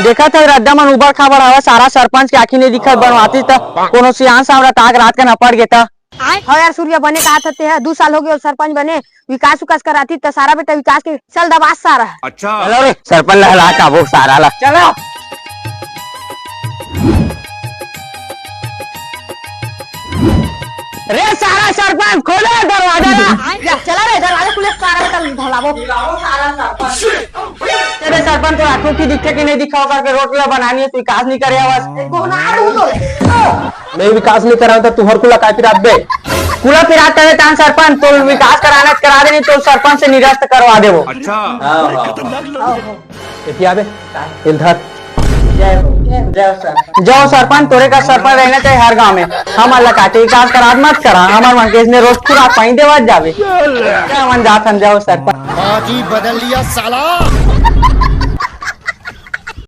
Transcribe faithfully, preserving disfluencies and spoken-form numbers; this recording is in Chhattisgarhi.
देखत हव रद्दा मन उबड़ खाबड़ हवय, सारा सरपंच के आँखी नइ दिखत, बनवातिस त कोनो सियान सामरा ताक रात के न पड़ गे त। हव यार सूर्या, बने कहा था ते ह, दू साल हो गए सरपंच बने, विकास उकास कराती त सारा बेटा विकास के चल दबास सारा। अच्छा। चलो रे, सरपंच ला हला काबो सारा ला। चलो। रे सारा सरपंच, खोलो दरवाजा ला। या, चला रे, दरवाजा खुले, सारा बेटा धलाबो। तेरे सरपंच को आंखों की दिखे कि नहीं दिखाओ करके रोड ला बनानी है, तू विकास नहीं करे बस। मैं विकास नहीं करा तो तुहर कुला काय पिरात बे? कुला पिरात करे तान सरपंच, तो विकास कराना करा दे, नहीं तो सरपंच से निरस्त करवा देबो। अच्छा। हाँ, हाँ, हाँ। एती आबे, इधर। जय हो, जय हो सर। जय हो सरपंच, तोरे का सरपंच रहना चाहिए हर गांव में। हमर ला काटे विकास करा मत करा, हमर मन के इसने रोज पूरा पानी देवत जावे। क्या मन जात हम जाओ सरपंच। बाजी बदल लिया साला।